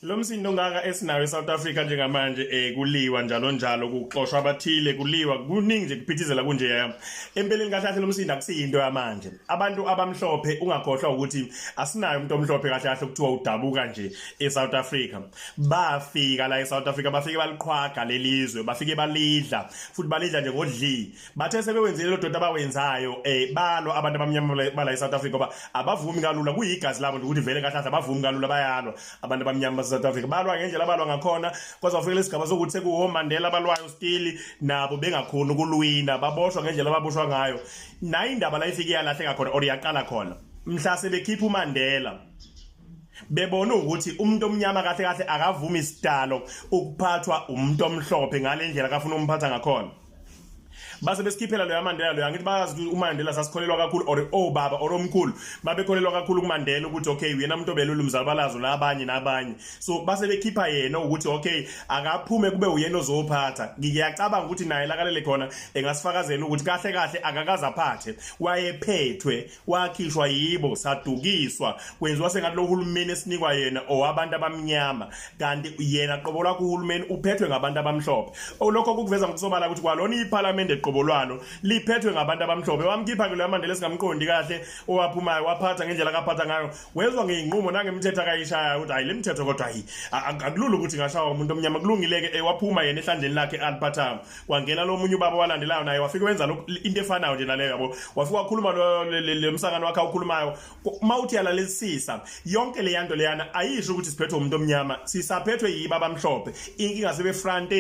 Lo msindo ongaka esinawo eSouth Africa njengamanje, kuliwa njalo njalo, kuxoshwa abathile, kuliwa kuningi nje, kuphithizela kunje. Empeleni kahle kahle lo msindo akusiyinto yamanje. Abantu abamhlophe, ungakhohlwa ukuthi asinayo umuntu omhlophe kahle kahle kuthiwa udabuka nje eSouth Africa. Bafika la eSouth Africa, bafike baliqhwaga lelizwe, bafike balidla futhi balidla nje ngodli. Bathe sebewenzile lo doti abawenzayo, balwa abantu abamnyama bala eSouth Africa ngoba abavumi kalula, kuyigazi labo nje ukuthi vele kahle kahle abavumi kalula, bayalwa abantu abamnyama base South Africa, balwa ngendlela abalwa ngakhona kwaze kwafika lesigaba sokuthi sekuwo Mandela abalwayo still nabo bengakhoni ukulwina, baboshwa ngendlela ababoshwa ngayo. Nayo indaba la ifike yalahleka khona or yaqala khona mhla sebekhipha uMandela, bebona ukuthi umuntu omnyama kahle kahle akavumi isidalo ukuphathwa umuntu omhlophe ngalendlela kafuna umphatha ngakhona. Base besikhiphela loya Mandela loya. Ngithi bayazi ukuthi uMandela sasikholelwa kakhulu, or obaba or omkhulu babekholelwa kakhulu kuMandela ukuthi okay, uyena umuntu obelula umzabalazo nabanye nabanye, so base bekhipha yena ukuthi okay, akaphume kube uyena ozophatha. Ngiyacabanga ukuthi naye lakalele khona engasifakazela ukuthi kahle kahle akakaze aphathe, wayephethwe, wakhishwa yibo, sadukiswa, kwenziwa sengathi lo hulumeni esinikwa yena owabantu abamnyama, kanti yena qobo lwakhe uhulumeni uphethwe ngabantu abamhlophe. Lokho kukuveza ngokusobala ukuthi kwalona iphalamende qobo lwalo liphethwe ngabantu abamhlophe. Wamkhipha ke lo Mandela esingamqondi kahle, owaphumayo waphatha ngendlela akaphatha ngayo, wezwa ngeyinqumo nangemithetho akayishaya ukuthi hayi, le mithetho kodwa hayi, akulula ukuthi ngashawa umuntu omnyama. Kulungile ke, waphuma yena ehlandleni lakhe aliphathayo, kwangena lo munye ubaba walandelayo, naye wafika wenza into efanayo nje naleyo yabo, wafika wakhuluma lo msangano wakhe awukhulumayo. Mawuthi yalalelisisa yonke le yanto leyana, ayisho ukuthi siphethwe umuntu omnyama, sisaphethwe yibo abamhlophe. Inkinga sebe-front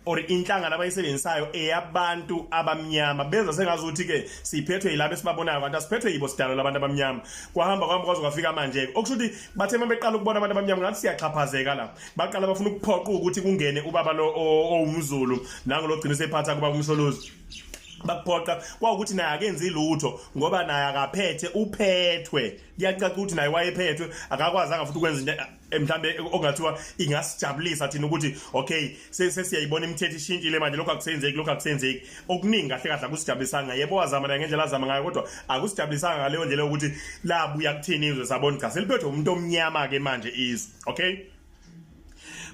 or inhlangano abayisebenzisayo eyabantu abamnyama, benza sengazuthi ke siphethwe yilabo esibabonayo, kanti asiphethwe yibo sidalo labantu abamnyama. Kwahamba kwahamba kwaze kwafika manje, okusho ukuthi bathe uma beqala ukubona abantu abamnyama ngathi siyaxhaphazeka la, baqala bafuna ukuphoqa ukuthi kungene ubaba lo owumZulu, nangu lo gcina sephatha kuba uMsholozi. Bakuphoqa kwawukuthi naye akenzi lutho ngoba naye akaphethe, uphethwe. Kuyacaca ukuthi naye wayephethwe, akakwazanga futhi ukwenza into mhlambe okungathiwa ingasijabulisa thina ukuthi okay, sesiyayibona imithetho ishintshile manje, lokho akusenzeki, lokho akusenzeki. Okuningi kahle kahle akusijabulisanga. Yebo, wazama naye ngendlela azama ngayo, kodwa akusijabulisanga ngaleyo ndlela yokuthi labuya kuthini izwe sabona cha, seliphethwe umuntu omnyama ke manje izwe. Okay,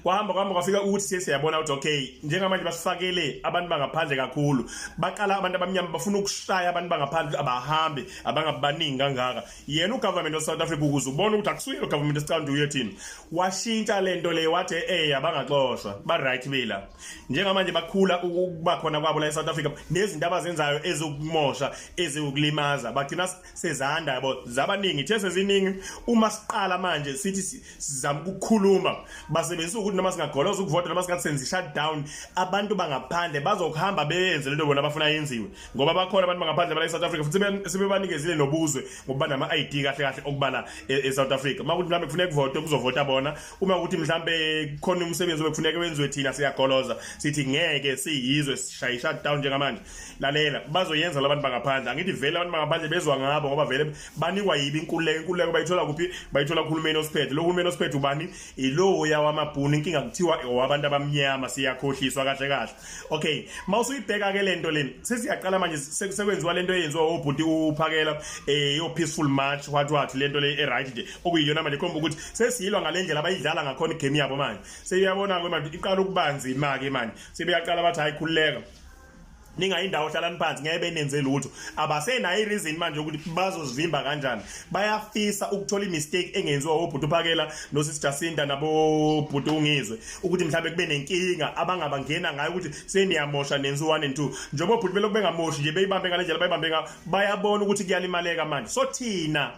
kwahamba kwahamba kwafika ukuthi sesiyabona ukuthi okay, njengamanje basifakele abantu bangaphandle kakhulu. Baqala abantu abamnyama bafuna ukushaya abantu bangaphandle, abahambe, abangabaningi kangaka. Yena ugovernment of South Africa, ukuze ubone ukuthi akusuye lo government esicanda uye thina, washintsha lento le, wathi abangaxoshwa, ba right bela. Njengamanje bakhula ukuba khona kwabo la eSouth Africa nezinto abazenzayo ezokumosha, eziwukulimaza, bagcina sezanda yabo zabaningi, ithe seziningi. Uma siqala manje sithi sizama ukukhuluma, basebenzisa ukuthi noma singagoloza ukuvota noma singathi senza i-shutdown, abantu bangaphandle bazokuhamba beyenze lento bona abafuna yenziwe, ngoba bakhona abantu bangaphandle bala e-South Africa futhi sebebanikezile nobuzwe ngokuba nama-ID kahle kahle okubala e-South Africa. Uma kuthi mhlawumbe kufuneka kuvote, kuzovota bona. Uma kuthi mhlawumbe khona umsebenzi obekufuneka wenziwe, thina siyagoloza sithi ngeke siyizwe, sishaye i-shutdown njengamanje, lalela, bazoyenza labantu bangaphandle. Angithi vele abantu bangaphandle bezwa ngabo ngoba vele banikwa yibi inkululeko. Inkululeko bayithola kuphi? Bayithola kuhulumeni osiphethe. Lo hulumeni osiphethe ubani? Iloya wamabhunu. Inkinga kuthiwa owabantu abamnyama, siyakhohliswa kahle kahle. Okay, mawusuyibheka ke lento le, sesiyaqala manje sekwenziwa lento eyenziwa obhuti uPhakela, yo peaceful march, what what, lento le e right nje, okuyiyona manje khomba ukuthi sesiyilwa ngalendlela abayidlala ngakhona igame yabo. Manje seyiyabona ke manje iqala ukubanzima ke manje, sebeyaqala bathi hayi, khululeka, ningayindawo, hlalani phansi, ngeke benenze lutho. Abasenayo ireason manje ukuthi bazozivimba kanjani. Bayafisa ukuthola imistake engenziwa obhuti uPhakela nosisi Jacinta nabo bhuti uNgizwe, ukuthi mhlawumbe kube nenkinga abangabangena ngayo ukuthi seniyamosha, nenza u1 and 2. Njengoba obhuti belokhu bengamoshi nje, beyibambe ngale ndlela bayibambe ngayo, bayabona ukuthi kuyalimaleka manje. So thina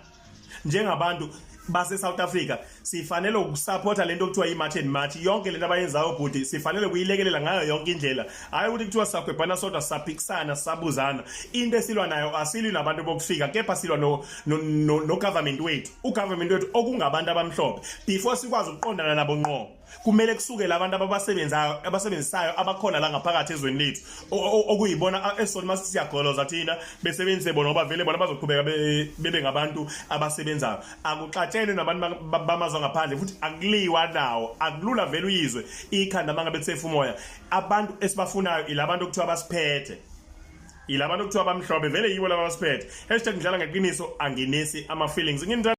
njengabantu base South Africa sifanele ukusupporta lento okuthiwa i-March and March, yonke lento abayenzayo bhuti sifanele kuyilekelela ngayo yonke indlela. Hayi ukuthi kuthiwa sakhwebhana sodwa, saphikisana, sabuzana. Into esilwa nayo, asilwi nabantu bokufika, kepha silwa no government wethu, ugovernment wethu okungabantu abamhlophe. Before sikwazi ukuqondana nabo ngqo, kumele kusukele abantu ababasebenzayo, abasebenzisayo, abakhona la ngaphakathi ezweni lethu, okuyibona esona mase siyagoloza thina, besebenzise bona, ngoba vele bona bazoqhubeka bebe ngabantu abasebenzayo. Akuxatshenwe nabantu bamazwe ngaphandle futhi akuliwa nawo, akulula vele uyizwe ikhanda mangabe kusefa umoya. Abantu esibafunayo ilabantu okuthiwa basiphethe, yilabantu okuthiwa bamhlophe, vele yibo laba abasiphethe. #NgidlalaNgeqiniso, anginisi ama-feelings. Nginithanda.